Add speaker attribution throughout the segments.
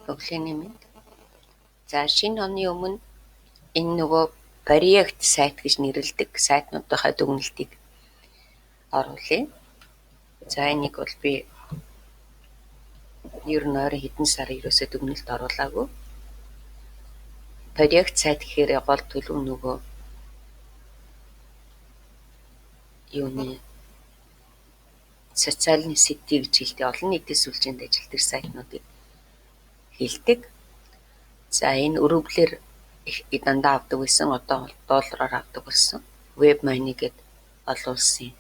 Speaker 1: Өглөөний мэнд. За, шинэ оны өмнө энэ нөгөө проект сайт гэж нэрлэдэг сайтнуудынхаа дүгнэлтийг оруулъя. За, энийг бол би ер нь ойрын хэдэн сар ерөөсөө дүгнэлт оруулаагүй. Проект сайт гэхээр гол төлөв нөгөө юуны социальны сети гэж хэлдэг олон нийтийн сүлжээнд ажилладаг сайтнуудыг хэлдэг. За, энэ рублээр дандаа авдаг байсан. Одоо доллараар авдаг болсон. WebMoney гэдэг олон улсын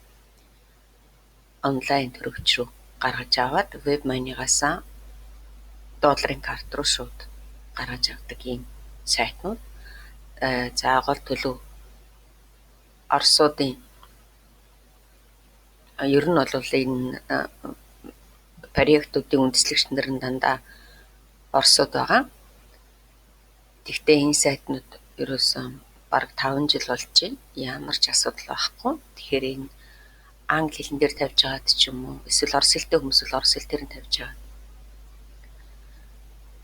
Speaker 1: онлайн төрөгч рүү гаргаж аваад WebMoney-гаас долларын карт руу шууд гаргаж авдаг ийм сайтнууд. За, гол төлөв Оросуудын ер нь бол энэ проектуудын үндэслэгч нар нь дандаа Оросууд байгаа. Тэгэхдээ энэ сайтнууд ерөөсөн бараг 5 жил болж байна. Ямар ч асуудал байхгүй. Тэгэхээр энэ англи хэлэн дээр тавьж байгаад ч юм уу эсвэл орос хэлтэй хүмүүс бол орос хэл дээр нь тавьж байгаад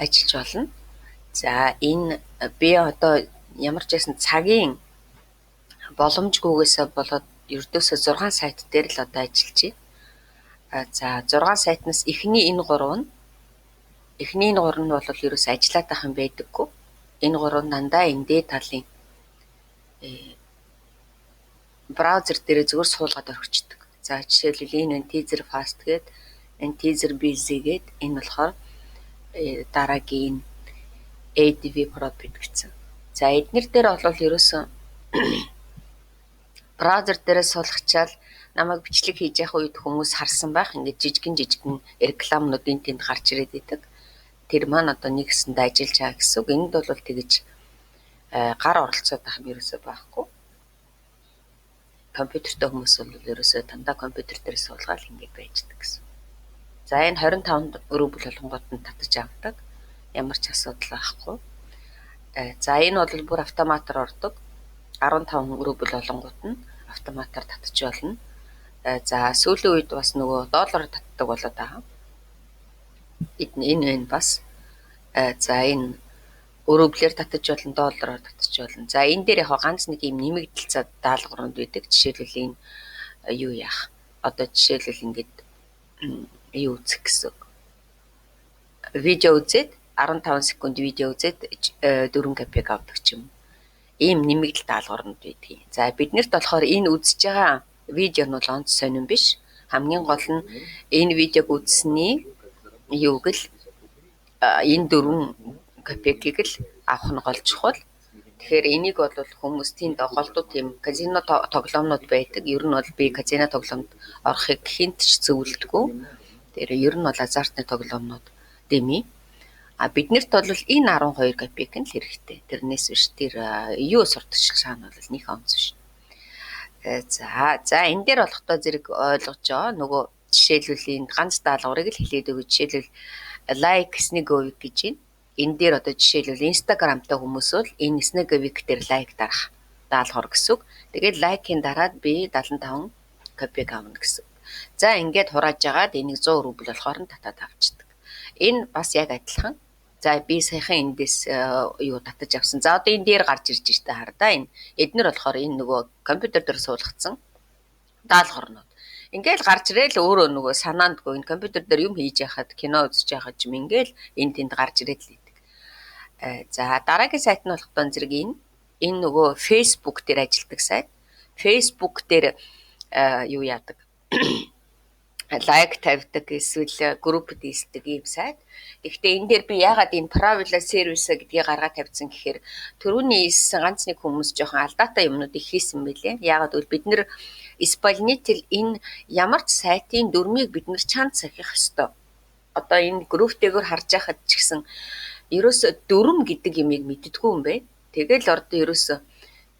Speaker 1: ажиллаж болно. За, энэ би одоо ямар ч байсан цагийн боломжгүйгээсээ болоод ердөөсөө 6 сайт дээр л одоо ажиллаж байна. За, 6 сайтнаас эхний энэ гурав нь бол ерөөсөө ажиллаад байх юм байдаггүй. Энэ гурав нь дандаа энэ дээд талын браузер дээрээ зүгээр суулгаад орхичдаг. За, жишээлбэл энэ Teaser Fast гээд, энэ Teaser Busy гээд, энэ болохоор дараагийн ADV Profit гэсэн. За, эднэр дээр бол ерөөсөө браузер дээрээ суулгачаал намайг бичлэг хийж явах үед хүмүүс харсан байх. Ингээд жижигэн жижигэн рекламнууд энэ тэнд гарч ирээд идэг. Тэр маань одоо нэгсэндээ ажиллаж байгаа гэсэн үг. Энд бол тэгэж гар оролцоод байх юм ерөөсөө байхгүй. Компьютертэй хүмүүс бол ерөөсөө дандаа компьютер дээр суулгаад ингээд байждаг гэсэн. За, энэ 25 рубль болгонгууд нь татаж авдаг. Ямар ч асуудал байхгүй. За, энэ бол бүр автоматар ордог. 15 рубль болонгууд нь автоматар татаж болно. За, сүүлийн үед бас нөгөө доллараар татдаг болоод байгаа. Энэ байна бас. За, энэ рублээр татаж болно, доллараар татаж болно. За, энэ дээр яг ганц нэг юм нэмэгдэл даалгаврууд байдаг. Жишээлбэл энэ юу яах? Одоо жишээлбэл ингээд юу үзэх гэсэн үг. Видео үзээд 15 секунд видео үзээд 4 копейк авдаг ч юм уу. Ийм нэмэгдэл даалгаврууд байдаг. За, биднэрт болохоор энэ үзэж байгаа видео нь бол онц сонин биш. Хамгийн гол нь энэ видеог үзсэний юуг л энэ 4 копейкийг л авах нь гол чухал. Тэгэхээр энийг бол хүмүүс тэнд голдуу тийм казино тоглоомнууд байдаг. Ер нь бол би казино тоглоомд орохыг хинт ч зөвлөдөггүй. Тэр ер нь бол азартны тоглоомнууд дэмий. А биднэрт бол энэ 12 копейк нь л хэрэгтэй. Тэрнээс биш тэр юу сурталчилгаа нь бол нэг онц биш. За, энэ дээр болохдоо зэрэг ойлгож байгаа. Нөгөө жишээлбэл энэ ганц даалгаврыг л хэлээд өгье. Жишээлбэл лайк Снеговик гэж байна. Энэ дээр одоо жишээлбэл Instagram-тай хүмүүс бол энэ Снеговик дээр лайк дарах даалгавар гэсэн үг. Тэгээд лайкийн дараад би 75 копейк авна гэсэн үг. За, ингээд хурааж агаад энийг 100 рубль болохоор нь татаад авчдаг. Энэ бас яг адилхан. За, би саяхан эндээс юу татаж авсан. За, одоо энэ дээр гарч ирж штэ хар да энэ. Эднэр болохоор энэ нөгөө компьютер дээр суулгацсан даалгаврнууд. Ингээл гарч ирээл өөрөө нөгөө санаандгүй энэ компьютер дээр юм хийж яхад кино үзэж яхад ч юм ингээл энэ тэнд гарч ирээд л идэг. За, дараагийн сайт нь болохоор зэрэг энэ нөгөө Facebook дээр ажилладаг сайт. Facebook дээр юу яадаг? Лайк тавьдаг эсвэл группд ийсдэг ийм сайт. Тэгэхдээ энэ дээр би яагаад энэ правила сервиса гэдгийг гаргаад тавьсан гэхээр түрүүний ийссэн ганц нэг хүмүүс жоохон алдаатай юмнуудыг хийсэн байлээ. Яагаад гэвэл бид нэр исполнитель энэ ямар ч сайтын дүрмийг бид нэр чанд сахих ёстой. Одоо энэ групптэйгээр харж байхад ч гэсэн ерөөсө дүрм гэдэг юмыг мэддэггүй юм бэ. Тэгэл ордон ерөөсө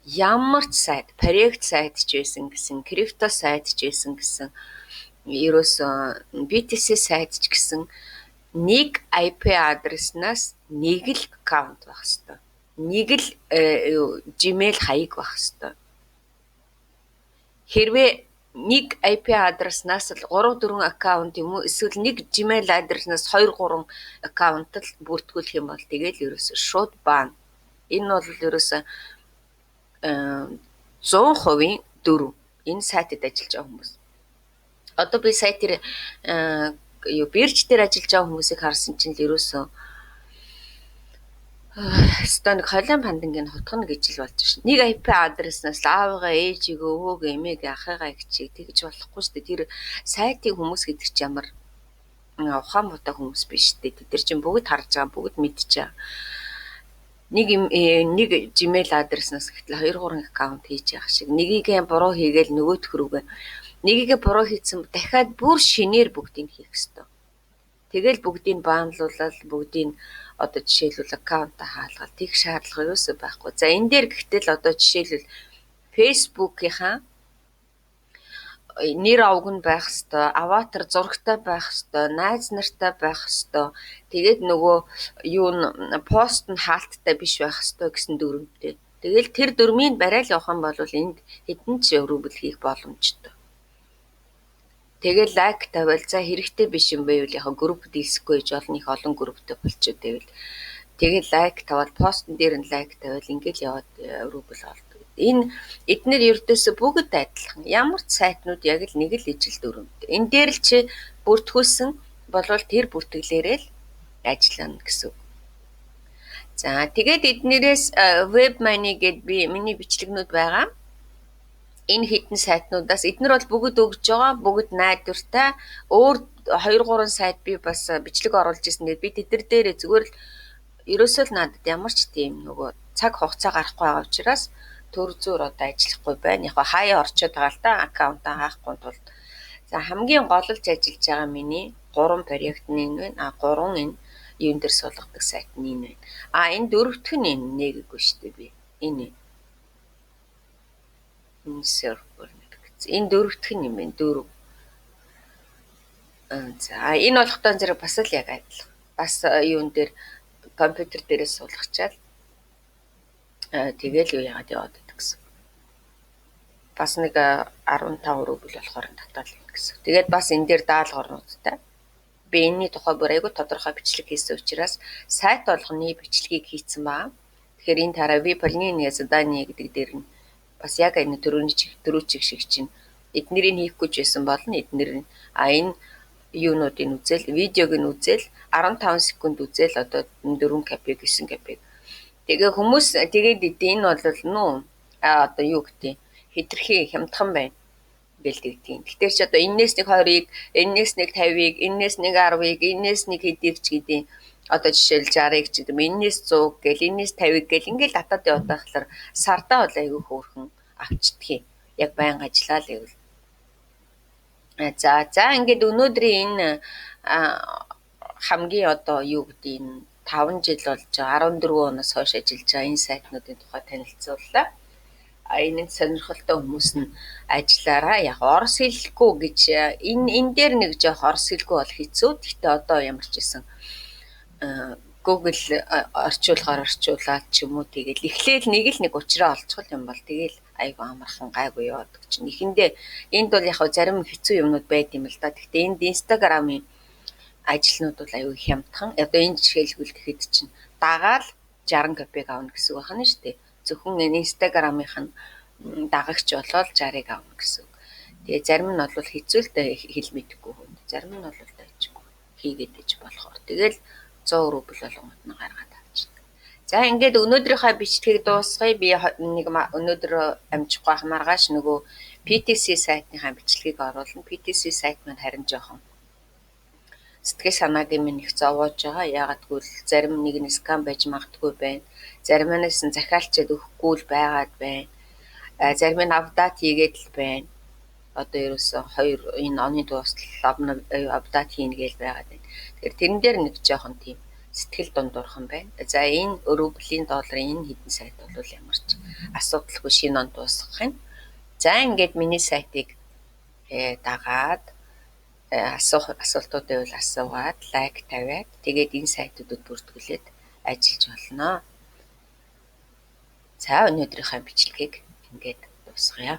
Speaker 1: ямар ч сайт, проект сайт ч байсан гэсэн, крипто сайт ч байсан гэсэн, ерөөсөө BTC сайт ч гэсэн нэг IP адреснаас нэг л аккаунт байх ёстой. Нэг л Gmail хаяг байх ёстой. Хэрвээ Нэг IP адреснаас л 3 4 аккаунт юм уу эсвэл нэг Gmail адреснаас 2 3 аккаунт л бүртгүүлэх юм бол тэгэл ерөөсөө шууд ban. Энэ бол ерөөсөө 100% дөрөв. Энэ сайтад ажиллаж байгаа хүмүүс. Одоо би сая тэр юу бирж дээр ажиллаж байгаа хүмүүсийг харсан чинь л ерөөсөө өстой нэг холион пандангийн хутгана гэж л болж шин. Нэг IP адреснаас л аавыгаа, ээжигээ, өвөөгөө, эмээгээ, ахыгаа эгчийг тэгж болохгүй шүү дээ. Тэр сайтын хүмүүс гэдэг чи ямар ухаан муутай хүмүүс биш шүү дээ. Тэд нар чинь бүгд харж байгаа, бүгд мэдж байгаа. Нэг Gmail адреснаас гэтэл 2 3 аккаунт хийж явах шиг. Нэгийгээ буруу хийгээл нөгөөх рүүгээ. Нэгийгээ буруу хийсэн дахиад бүр шинээр бүгдийг хийх ёстой. Тэгэл бүгдийг ban луулаад бүгдийг одоо жишээлбэл аккаунтаа хаалгаад тийх шаардлага юусоо байхгүй. За энэ дээр гэтэл одоо жишээлбэл Facebook-ийнхаа нэр овг нь байх ёстой, аватар зурагтай байх ёстой, найз нартай байх ёстой. Тэгээд нөгөө юу н пост нь хаалттай биш байх ёстой гэсэн дүрмтэй. Тэгэл тэр дүрмийг барайл явах юм бол энд хэдэн ч рубль хийх боломжтой. Тэгэл лайк тавиал за хэрэгтэй биш юм байвал яг групп дийлсэхгүй гэж олон их олон групптэй болчиход байвал тэгэл лайк тавиал постн дээр нь лайк тавиал ингээл яваад рубль олдог. Энэ эднэр ердөөсө бүгд адилхан. Ямар ч сайтнууд яг л нэг л ижил дүрмтэй. Энэ дээр л чи бүртгүүлсэн болвол тэр бүртгэлээрээ л ажиллана гэсэн үг. За тэгээд эднэрээс web money гэд би миний бичлэгнүүд байгаа. Энэ хэдэн сайтнуудаас эднэр бол бүгд өгж байгаа, бүгд найдвартай. Өөр 2 3 сайт би бас бичлэг оруулж ирсэн. Тэгээд би тэдэр дээрээ зүгээр л ерөөсөө л надад ямар ч тийм нөгөө цаг хугацаа гарахгүй байгаа учраас төр зөөр одоо ажиллахгүй байна. Яг хаяа орчод байгаа л да аккаунтаа хаахгүй тулд. За хамгийн голлж ажиллаж байгаа миний 3 проект нь энэ байна. А 3 энэ юун дээр суулгадаг сайт нь энэ байна. А энэ дөрөвдөх нь энэ нэгэгүй шүү дээ би. Энэ. Энэ сервер гэсэн. Энэ дөрөвдөх нь юм байна. Дөрөв. За энэ болохтой зэрэг бас л яг адилхан. Бас юун дээр компьютер дээрээ суулгачаал тэгэл юу яагаад яваад байдаг гэсэн. Бас нэг 15 рубль болохоор татаал юм гэсэн. Тэгээд бас энэ дээр даалгавруудтай. Би энэний тухай бүр айгүй тодорхой бичлэг хийсэн учраас сайт болгоны бичлэгийг хийцэн баа. Тэгэхээр энэ тараа выполнение задание гэдэг дээр нь бас яг энэ төрүүчиг шиг чинь эднэрийг хийхгүй ч байсан болно. Эднэр нь а энэ юунуудыг үзэл, видеог нь үзэл 15 секунд үзэл одоо 4 копеек 9 копеек. Тэгээ хүмүүс тэгээд энэ бол нүү одоо юу гэдэг хитрхи хямдхан байна гэлдэгдгийн. Гэтэ чи одоо энээс нэг 20-ыг, энээс нэг 50-ыг, энээс нэг 10-ыг, энээс нэг хэдийг ч гэдэг одоо жишээл 60-ыг ч гэдэг юм, энээс 100 гээл, энээс 50-ыг гээл ингээл татаад яваад байхлаар сардаа бол айгүй хөөрхөн авчдгийг. Яг байнга ажиллаа л гэвэл. За ингээд өнөөдрийн энэ хамгийн одоо юу гэдэг энэ 5 жил болж байгаа 14 оноос хойш ажиллаж байгаа энэ сайтнуудын тухай танилцууллаа. А энэ сонирхолтой хүмүүс нь ажиллаараа яг орос хэлгүй гэж энэ дээр нэг жоох орос хэлгүй бол хэцүү. Гэхдээ одоо ямар ч байсан Google орчуулгаар орчуулаад ч юм уу тэгэл эхлээл нэг л нэг учраа олцгол юм бол тэгэл айгүй амархан гайгүй яваад чинь. Эхэндээ энд бол яг зарим хэцүү юмнууд байд юм л да. Гэхдээ энд Instagram-ын ажилнууд бол аюу хямдхан. Одоо энэ жишээлбэл гэхэд чинь дагаал 60 копеек авна гэсэн үг байна шүү дээ. Зөвхөн энэ Instagram-ийнх нь дагагч болоод 60-ыг авна гэсэн үг. Тэгээ зарим нь бол хэцүү л дээ хэл мэдэхгүй хүн. Зарим нь бол дайчгүй хийгээд иж болохоор. Тэгэл 100 рубль болгонд нь гаргаад авчихна. За ингээд өнөөдрийнхөө бичлэгийг дуусгая. Би нэг өнөөдөр амжихгүй ах маргааш нөгөө PTC сайтныхаа бичлэгийг оруулна. PTC сайт маань харин жоохон сэтгэл санаагийн минь их зовоож байгаа. Яагаад гэвэл зарим нэг нь скам байж магадгүй байна. Зарим нь захиалчаад өгөхгүй л байгаад байна. Зарим нь update хийгээд л байна. Одоо ерөөсөө хоёр энэ оны дуустал update хийнэ гээл байгаад байна. Тэгэхээр тэрэн дээр нэг жоохон тийм сэтгэл дундуурхан байна. За энэ рублийн долларын энэ хэдэн сайт бол ямар ч асуудалгүй шинэ он дуусгах юм. За ингээд миний сайтыг дагаад асуух асуултууд байвал асуугаад лайк тавиад тэгээд энэ сайтуудад бүртгүүлээд ажиллаж болно. За өнөөдрийнхөө бичлэгийг ингээд дуусгая.